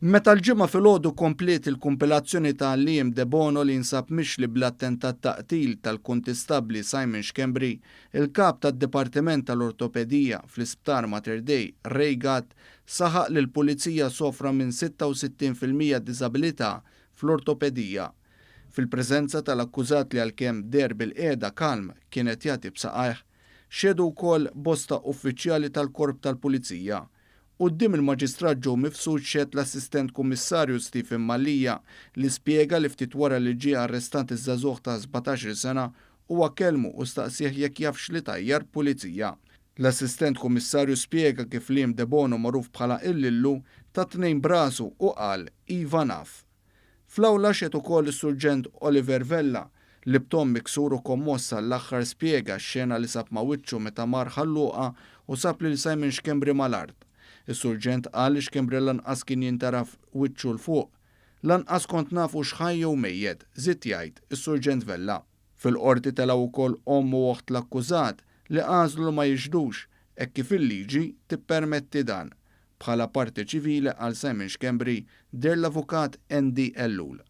Meta l-Ġimgħa filgħodu kompliet il-kumpilazzjoni ta' Liam Debono li jinsab mixli bl-attentat ta' qtil tal-Kuntistabbli Simon Schembri, il-Kap tad-Dipartiment tal-Ortopedija fl-Isptar Mater Dei, Ray Gatt, saħaq li l-Pulizija sofra minn 66% diżabilità fl-ortopedija. Fil-preżenza tal-akkużat li għalkemm deher bilqiegħda kalm kien qed jagħti b'saqajh, xehdu wkoll bosta uffiċjali tal-Korp tal-Pulizija. Quddiem il-Maġistrat Joe Mifsud xehed l-Assistent Kummissarju Stephen Mallia li spjega li ftit wara li ġie arrestat iż-żagħżugħ ta' 17-il sena huwa kellmu u staqsieh jekk jafx li tajjar pulizija. L-Assistent Kummissarju spjega kif Liam Debono magħruf bħala Il-Lillu ta tnejn b'rasu u qal iva naf. Fl-awla xehed ukoll is-Surġent Oliver Vella li b'ton miksur u kommoss għall-aħħar spjega x-xena li sab ma' wiċċu meta mar Ħal Luqa u sab lil Simon Schembri mal-art. Is-Surġent qal li Schembri lanqas kien jintaraf wiċċu 'l fuq. Lanqas kont naf hux ħaj jew mejjet, żied jgħid is-Surġent Vella. Fil-Qorti telgħu wkoll omm u oħt l-akkużat li għażlu li ma jixhdux hekk kif il-liġi tippermetti dan. Bħala parte ċivili għal Simon Schembri deher l-Avukat Andy Ellul.